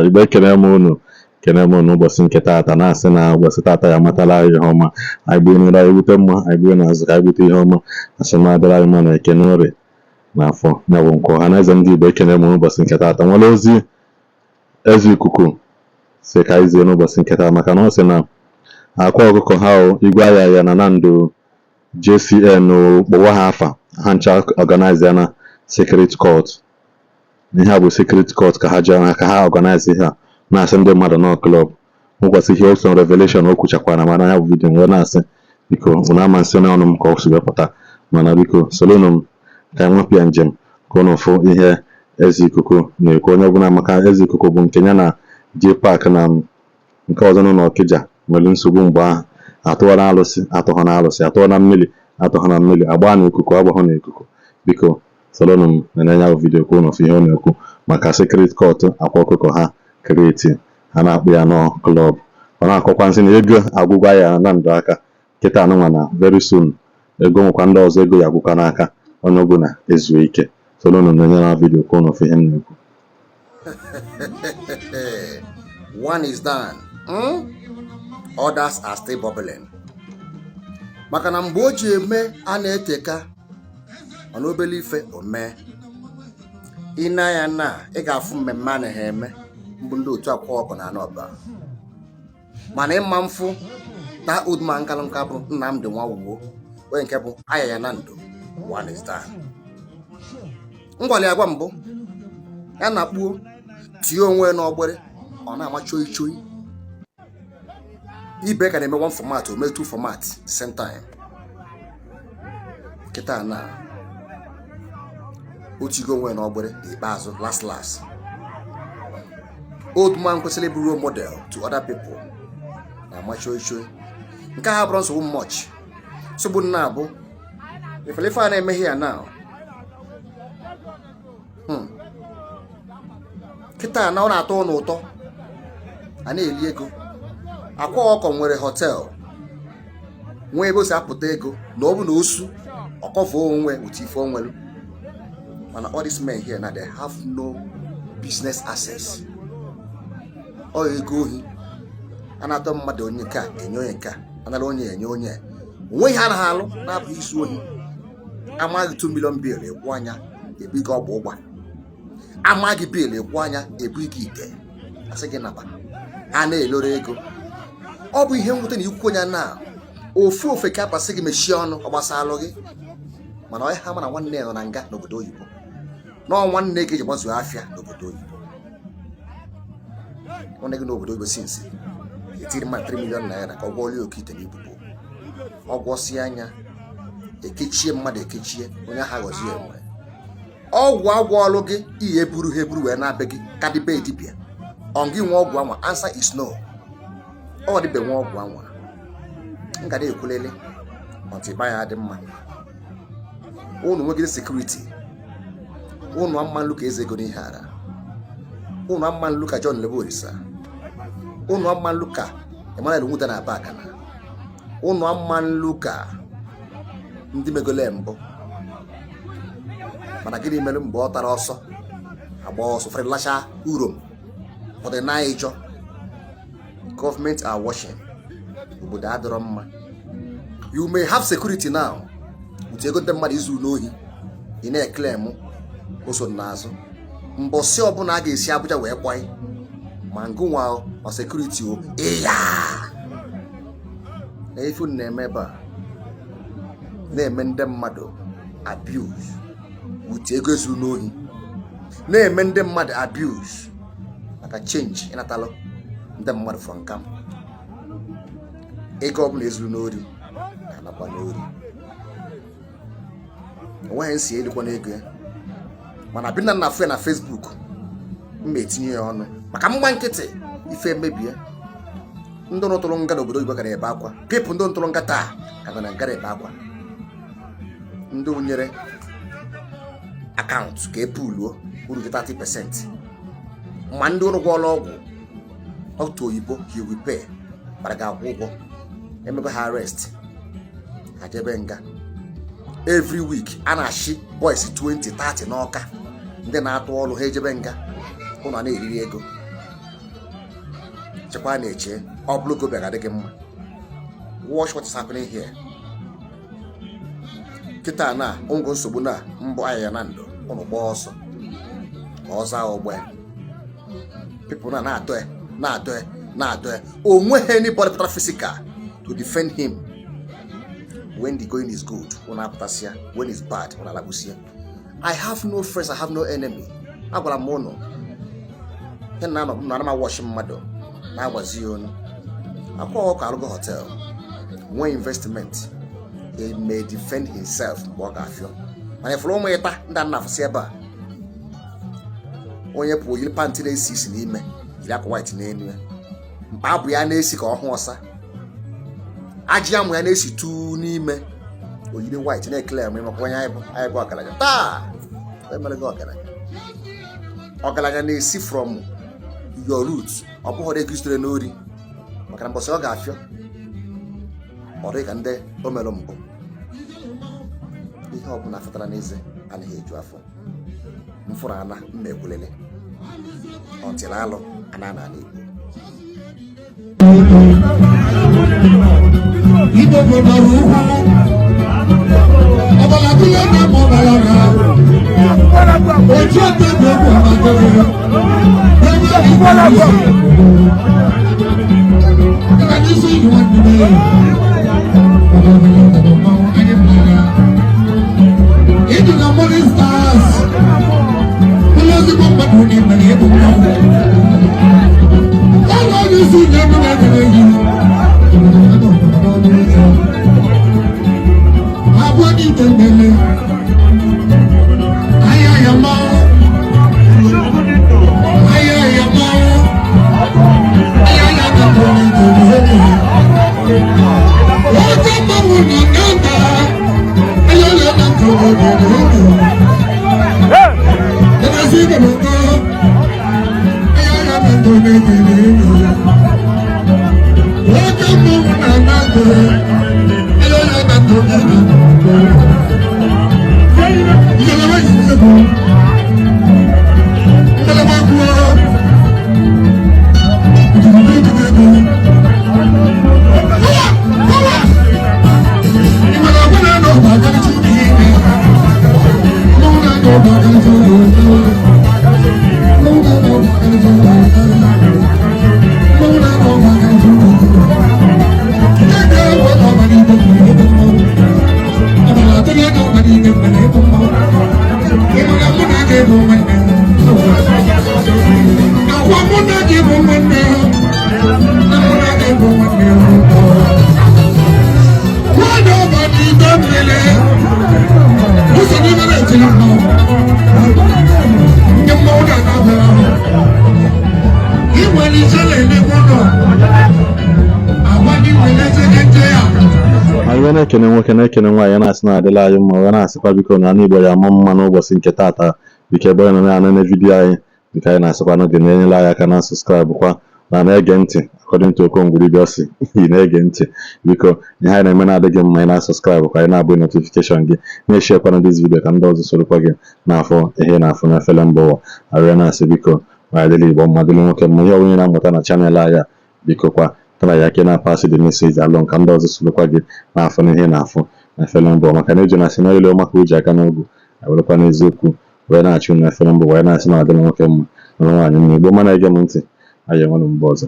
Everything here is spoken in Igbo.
Igbo, ekene m unu, kene m unu ụbọchị nke taata, na-asị na ụbọchị taata ya amatala anyị ihe ọma. Anyị gbuo n'iru, anyị gbute mma. Anyị gbuo n'azụ, ka anyị gbute ihe ọma. Asị m adịrị anyị mma na Eke, n'Orie, na Afọ, ya bụ nke ọha na eze ndị Igbo. Ekene m unu ụbọchị nke taata. Nwere ozi eze ikuku si ka anyị zie n'ụbọchị nke taa, maka na ọ sị na akwa ọkụkọ ha o igwe ahịa ya na Nando JCN o kpọwa ha afa ha ncha organize ya na secret cult. Ihe a bụ secret cult ka ha ji ka ha organize ihe a, na-asị ndị mmadụ nọ club. Nwekwasị ihe also revelation o kwuchakwana, mana ya bụ video wee na-asị, biko, unu ama nsị n'ọnụ m ka ọ si wee pụta. Mana biko, solonu m ka anyị nwepụ ya njem ka unu fụ ihe eze ikuku na-ekwu. Onye ọbụla maka eze ikuku bụ nke ya na J Park na nke ọzọ nọ n'Ọkịja nwere nsogbu mgbe ahụ. Atụọ na alụsị, atụghọ na alụsị, atụọ na mmiri, atụghọ na mmiri, agba na ikuku, agbahọ na ikuku. Biko, solonu m na ya bụ video ka unu fụ ihe ọ na-ekwu maka secret cult akwa ọkụkọ ha create, ha na-akpụ ya nọ club. Ọ na-akọkwa nsị na ego agwụgwa ya na ndụ aka kịta anụnwa, na very soon ego nwekwa ndị ọzọ ego ya agwụkwa n'aka. Onye ọbụla ezuo ike. Solonu m na ya video ka unu fụ ihe m na-ekwu. One is done. Others are still bubbling. Maka na mgbe o ji eme a na-eteka mana obele ife o mee ị na ya na ị ga-afụ mmemme a na eme mbụ ndị otu akwa ọkụ na anọ ọba, mana ịma mfụ that old man nkalụ nka bụ Nnamdi Nwawuwo, onye nke bụ aya ya na ndụ. One is done. Ngwali agwa mbụ ya na-akpuo tie onwe n'ọgbịrị, ọ na-ama choi choi. Ibe ka na-eme one format, o mee two format same time. Kịta na otigo onwe n'ọgbịrị n'ikpeazụ, last last. Old man kwesịrị ịbụ role model to other people na-ama choi choi. Nke a bụrụ nsogbu much. Nsogbu nna abụ ifelife a na-emeghe ya now. Kịta na ọ na-atọ ụnụ ụtọ, a na-eli ego. Akwa ọkọ nwere hotel, nwee ebe o si apụta ego, na ọ bụ na osu ọkọvuo onwe otu ife o nwelu. Mana all these men here na they have no business access. Ọ ego ohi a na-atọ mmadụ, onye nke a enye onye nke a, anara onye enye onye a. Onwe ihe anaghị alụ na-abụghị izu ohi. Amaghị 2 million bill ekwu anya ebu gị ọgba ụgba, amaghị bill ekwu anya ebu gị ite, asị gị naba. Ha na-eloro ego. Ọ bụ ihe mwute na ikwu onye na ofu ofe ka apasị gị mechie ọnụ, ọ gbasalụ gị. Mana onye ha mana nwanne ya nọ na nga n'obodo oyibo, nọọ nwanne gị eji gbazuo afịa n'obodo oyibo, nwanne gị n'obodo oyibo sinsi etiri mmadụ 3 million naira ka ọ gwọọlie oke ite n'ibubo. Ọ gwọsie anya ekechie mmadụ, ekechie onye ahụ, aghọzie enwe ọgwụ agwọọlụ gị ihe eburu ha eburu wee na-abịa gị ka dịbe dibịa. Ọ gị nwe ọgwụ anwa? Answer is no. Ọ dịbe nwe ọgwụ anwa m ga na-ekwulele ọtịba ya dị mma. Unu nwegide security, unu amma nlu ka eze ego n'ihe ara, unu amma nlu ka John Lebo Olisa, unu amma nlu ka Emmanuel Nwuda na Abagana, unu amma nlu ka ndị megole mbụ. Mana gịnị mere mgbe ọ tara ọsọ agba ọsọ ụfọdụ lacha urom, ụfọdụ na ịjọ? Government are watching. Obodo adịrọ mma. You may have security now with ego ndị mmadụ izu n'ohi ị na-eclaim o so n'azụ. Mbọsị ọbụla a ga-esi Abuja wee kwanye ma ngụnwa ma security o ịya na ife unu na-eme ebe a na-eme ndị mmadụ abuse with ego ezuru n'ohi, na-eme ndị mmadụ abuse maka change ịnatalụ ndị mmadụ from camp. Ego ọbụla ezuru n'ori na-anakwa n'ori. Onweghị nsi elikwa n'ego ya. Mana bi na nna afụ ya na Facebook, mma etinye ya ọnụ maka mgba nkịtị ife emebie. Ndị nụtụrụ nga n'obodo oyibo gara ebe akwa pipụ, ndị ntụrụ nga taa ka nọ na ngara ebe akwa. Ndị nyere account ka e puluo uru gị 30%, ma ndị ụrụ gwọọla ọgwụ dọkịta oyibo, he will pay, bara ga-akwụ ụgwọ. Emebe ha arrest, ha jebe nga. Every week a na-achị boys 20 30 n'Ọka, ndị na-atụ ọrụ ha ejebe nga. Ụnụ a na-eriri ego, chekwa na-eche ọ bụrụ gobia ga-adị gị mma. Watch what is happening here kịta na ngụ nsogbu na mbụ anya na ndụ ụnụ gbaa ọsọ ka ọ zaa ọgbọ ya. People na na-atọ ya, na-atọ ya, na-atọ ya. O nweghị anybody pụtara physical to defend him. When the going is good, ụnụ apụtasịa. When it's bad, ụnụ alakpụsịa. I have no friends, I have no enemy. Agwara m ụnụ ihe na anọ m na ana m mmadụ na-agbazi ya onu. Akwa Ọkụkọ arụgo hotel, nwee investment. He may defend himself mgbe ọ ga-afịọ, mana ifuru ụmụ ịta ndị a na-afụsị ebe a, onye pụọ yiri pant na-esi isi n'ime, yiri akwa white n'elu ya, mkpa abụ ya na-esi ka ọ hụ ọsa, ajị amụ ya na-esi tuu n'ime, o yiri white na-ekele eme maka onye anyị bụ. Anyị bụ ọgaranya taa. Onye mere gị ọgaranya? Ọgaranya na-esi from your root, ọ bụghị ego sitere n'ori, maka na mbọsị ọ ga-afịọ, ọ dị ka ndị o merụ mbụ. Ihe ọbụla fụtara n'eze anaghị eju afọ. Mfụrụ ana mma ekwulele until alụ ana n'ala Igbo. Igbo gbọdọrọ ugwu ọbara tụle na ma ọbara na ojú ọ̀tẹ̀ gbogbo àgbàdo ebe Igbo ịga n'isi ìlú nwanne mmanwụ anyị mara ịdị na Morning Stars ụlọ ezigbo mmadụ n'ime na ịbụ mmanwụ ụlọ onye isi na-eme na-emere gị abụọ n'ite mmele ahịa ya mmanwụ, ahịa ya mmanwụ, ahịa ya na-atọ n'ite mmele oke mmanwụ na nganga ahịa ya na-atọ n'ite mmele ebe si ahịa ya na-atọ n'ite mmele oke mmanwụ na nganga ahịa ya na-atọ n'ite mmele ngalaba yi ego ngalaba kwuo ego. Kowa kowa ìwé ọgbọ́n náà lọ bá kárí tí ó yé mọ́ náà lọ bá kárí tí ó yé mọ́ náà lọ bá kárí tí ó yé mọ́ náà lọ bá kárí tí ó yé kéde wọ́n lọ bá ní ìdókòwò ìdókòwò ọ̀bàlà tó yẹ kó bá ní ìdókòwò ìdókòwò ìmọ̀lẹ̀ múná kí bò nwanne àwa múná kí bò nwanne na múná kí bò nwanne wọ́n lọ bá ní ìdókòwò ụzọ n'ime na-etiri mmanwụ ndị mmanwụ na-anabara inwere ijele n'ebe ụlọ agwa gị were eze nje ya. Anyị wee na-ekene nwoke, na-ekene nwaanyị, na-asị na adịla anyị mma, wee na-asịkwa biko na ala Igbo ya ama mma n'ụbọchị nke taata. Biko, ebe onye nọ na-anene video anyị, biko, anyị na-asịkwa na gị na-enyere anyị aka na subscribe kwa na na-ege ntị. According to Okongwu Dibia si ị na-ege ntị, biko, ihe anyị na-eme na-adịghị mma, ị na-subscribe kwa, anyị na-abụ notification gị, na-esharekwana this video ka ndị ọzọ sorokwa gị n'afọ ihe na-afụ n'efere mba ụwa. Arịọ na-asị, biko, ma adịla Igbo mma, dịrị nwoke mma. Ihe ọbụla ị na-amụta na channel anyị a, biko kwa, tara ya aka na pass the message along ka ndị ọzọ sorokwa gị na-afụ n'ihe na-afụ n'efere mba ụwa, maka na eji na-asị na ile ọma ka o ji aka n'ogu ewerekwa n'eziokwu wee na-achụ n'efere mba ụwa. Wee na-asị na adịrị nwoke mma na nwaanyị mma. Igbo ma na-ege m ntị, anyị enwere mgbe ọzọ.